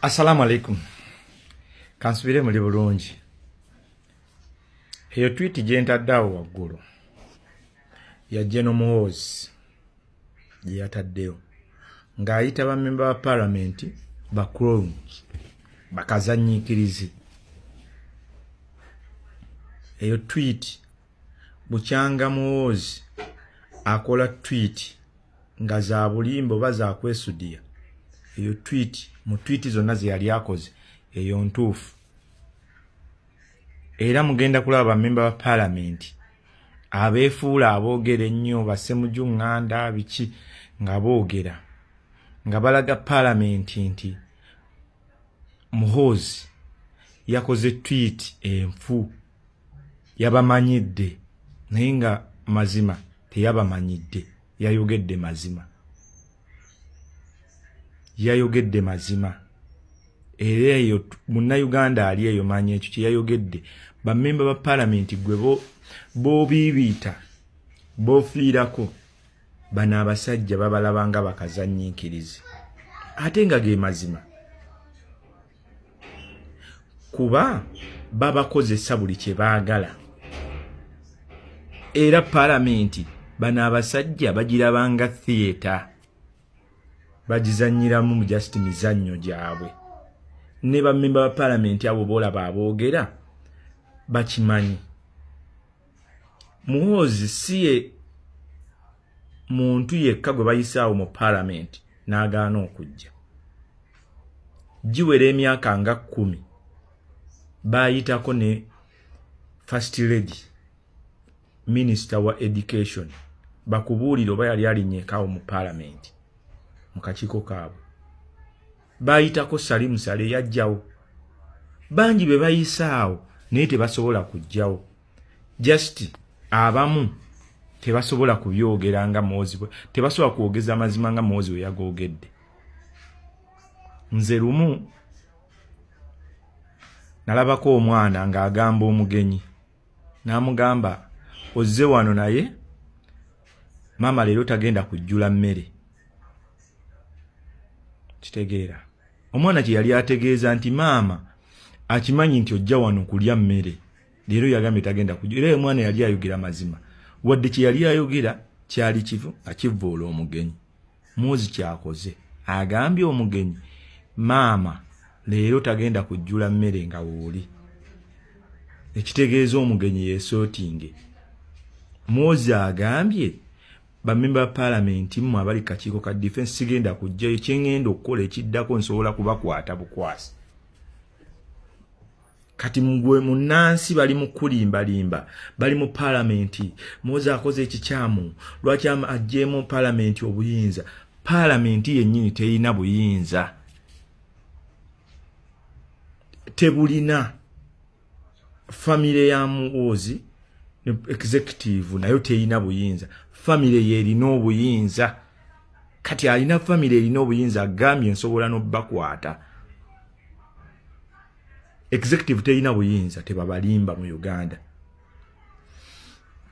Assalamu alaikum. Kansubire muli bulungi. Eyo tweet gye ntadde awo waggulu ya General Muhoozi gye yataddeyo ng'ayita bammemba ba palamenti ba clowns, bakazannyiikirizi. Eyo tweet bukyanga Muhoozi akola tweet nga za bulimba oba za kwesudiya. Eyo tweet mu tweet zonna ze yali akoze eyo ntuufu, era mugenda kulaba bammemba ba palamenti abeefuula aboogera ennyo, Basemuju Ŋŋanda biki, nga boogera nga balaga palamenti nti Muhoozi yakoze tweet enfu, yabamanyidde, naye nga mazima teyabamanyidde, yayogedde mazima, yayogedde mazima. Era eyo munnayuganda ali eyo manya ekyo kye yayogedde. Bammemba ba palamenti gwe boobiibiita boofiirako, bano abasajja babalaba nga bakazannyiikirizi, ate nga ge mazima, kuba babakozesa buli kye baagala. Era palamenti bano abasajja bagiraba nga theatre, bagizannyiramu mu just mizannyo gyabwe. Ne bammemba ba palamenti abo boolaba aboogera bakimanyi. Muhoozi si ye muntu yekka gwe bayisaawo mu palamenti n'agaana okujja. Giwera emyaka nga 10 baayitako ne First Lady, Minisita wa Education, bakubuulire oba yali alinnyeekaawo mu palamenti mu kakiiko kaabwe. Baayitako Salimu Sale, yajjawo. Bangi be bayisaawo naye tebasobola kujjawo. Just abamu tebasobola kubyogera nga Muhoozi, tebasobola kwogeza amazima nga Muhoozi we yagoogedde. Nze lumu nalabako omwana ng'agamba omugenyi, n'amugamba, "Ozze wano naye maama leero tagenda kujjula mmere." Kitegeera omwana kye yali ategeeza nti maama akimanyi nti ojja wano kulya mmere, leero yagambye tagenda kujjula. Era omwana yali ayogera mazima, wadde kye yali ayogera kyali kivu nga kivvoola omugenyi. Muhoozi kyakoze, agambye omugenyi, maama leero tagenda kujjula mmere nga wooli, ekitegeeza omugenyi yeesootinge. Muhoozi agambye bammemba ba paalamenti, mmwe abali kakiiko ka defense, sigenda kujjayo, kyeŋŋenda okukola ekiddako nsobola kubakwata bukwasi. Kati mugwe munnansi bali mu kulimbalimba, bali mu paalamenti, Muhoozi akoze ekikyamu, lwaki aggyeemu paalamenti obuyinza? Paalamenti yennyini terina buyinza, tebulina. Famire ya Muhoozi executive nayo terina buyinza, famire yerina obuyinza. Kati alina famire erina obuyinza agambye nsobola n'obbakwata. Executive terina buyinza, tebabalimba mu Uganda.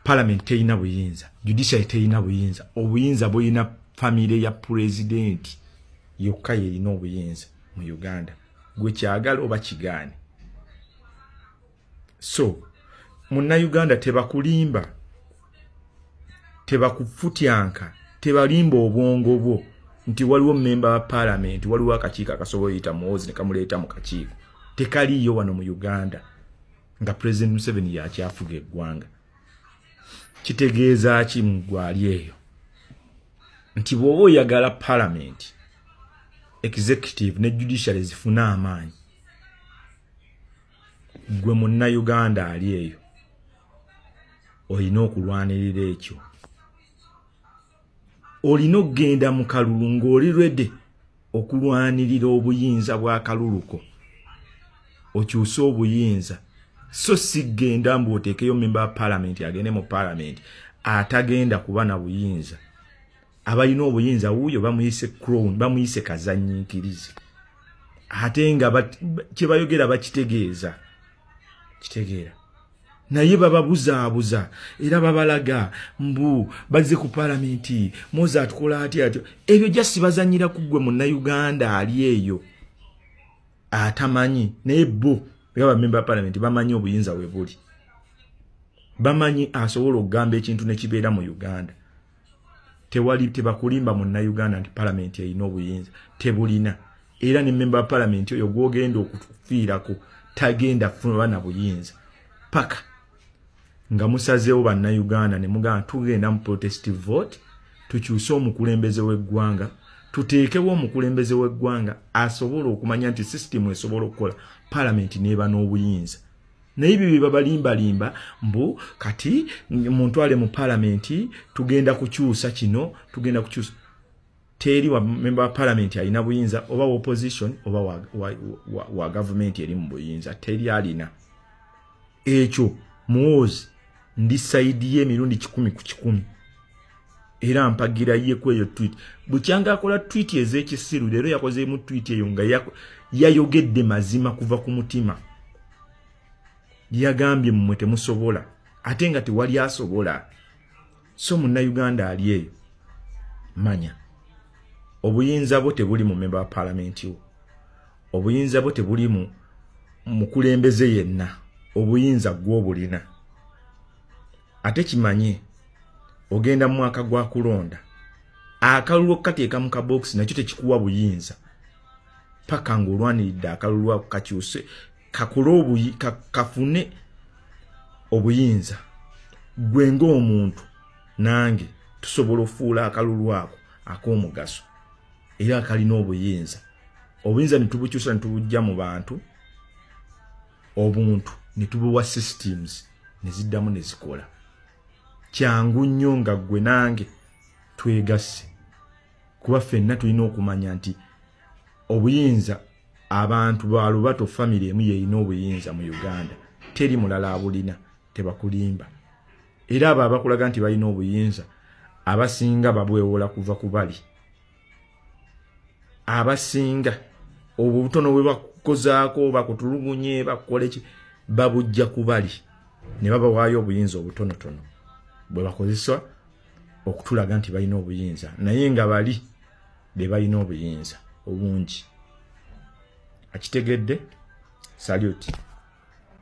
Parliament terina buyinza, judiciary terina buyinza, obuyinza bulina famire ya pulezidenti yokka yerina obuyinza mu Uganda, gwe kyagala oba kigaane. So munnayuganda, tebakulimba, tebakufutyanka, tebalimba obwongo bwo nti waliwo memba wa paalamenti, waliwo akakiiko akasobola oyita Muhoozi ne kamuleeta mu kakiiko. Tekaliiyo wano mu Uganda nga President Museveni yakyafuga eggwanga. Kitegeeza ki mu gwali eyo? Nti bw'oba oyagala paalamenti, executive ne judiciary zifune amaanyi, gwe munnayuganda ali eyo olina okulwanirira ekyo, olina okugenda mu kalulu ng'oli ready okulwanirira obuyinza bw'akaluluko, okyuse obuyinza, so si genda mbu oteekeyo memba wa paalamenti agende mu paalamenti atagenda kuba na buyinza. Abalina obuyinza wuuyo bamuyise clown, bamuyise kazannyiikirizi, ate nga kye bayogera bakitegeeza kitegeera, naye bababuzaabuza era babalaga mbu bazze ku paalamenti, Muhoozi atukola atya atyo. Ebyo just bazanyira ku ggwe munnayuganda ali eyo. Atamanyi naye bo nga bamemba ba palamenti bamanyi obuyinza we buli, bamanyi asobola okugamba ekintu nekibeera mu Uganda. Tewali, tebakulimba Munnayuganda nti palamenti erina obuyinza, tebulina. Era ne memba wa palamenti oyo gwogenda okufiirako tagenda kuba na buyinza paka nga musazeewo Bannayuganda ne mugamba, "Tugenda mu protest vote, tukyuse omukulembeze w'eggwanga, tuteekewo omukulembeze w'eggwanga asobola okumanya nti sisitimu esobola okukola, palamenti n'eba n'obuyinza." Naye ebyo bye babalimbalimba mbu kati muntwale mu palamenti, tugenda kukyusa kino, tugenda kukyusa, teri wa memba wa palamenti alina buyinza, oba wa opposition oba wa gavumenti eri mu buyinza, teri alina ekyo. Muwoozi ndi side ye emirundi 100 ku 100, era mpagira ye ku eyo tweet. Bukyanga akola tweet ez'ekisiru, leero yakozeemu tweet eyo nga yayogedde mazima kuva ku mutima. Yagambye, "Mmwe temusobola," ate nga tewali asobola. So Munnayuganda ali eyo, manya obuyinza bwo tebuli mu memba wa paalamenti wo, obuyinza bwo tebuli mu mukulembeze yenna, obuyinza gw'obulina. Ate kimanye ogenda mu mwaka gwa kulonda, akalulu okukateeka mu kabokisi nakyo tekikuwa buyinza paka ng'olwaniridde akalulu ako kakyuse, kakole, kafune obuyinza. Gwe ng'omuntu nange tusobola ofuula akalulu ako ak'omugaso era akalina obuyinza. Obuyinza ne tubukyusa, ne tubujja mu bantu obuntu, ne tubuwa systems ne ziddamu ne zikola. Kyangu nnyo nga ggwe nange twegasse, kuba ffenna tulina okumanya nti obuyinza abantu balubato famire emu yeyina obuyinza mu Uganda, teri mulala abulina. Tebakulimba. Era abo abakulaga nti balina obuyinza, abasinga babwewola kuva ku bali abasinga obwo obutono bwe bakukozaako, bakutulugunye, bakukole ki, babujja ku bali ne babawaayo obuyinza obutonotono bwe bakozesa okutulaga nti balina obuyinza, naye nga bali be balina obuyinza obungi. Akitegedde, salute.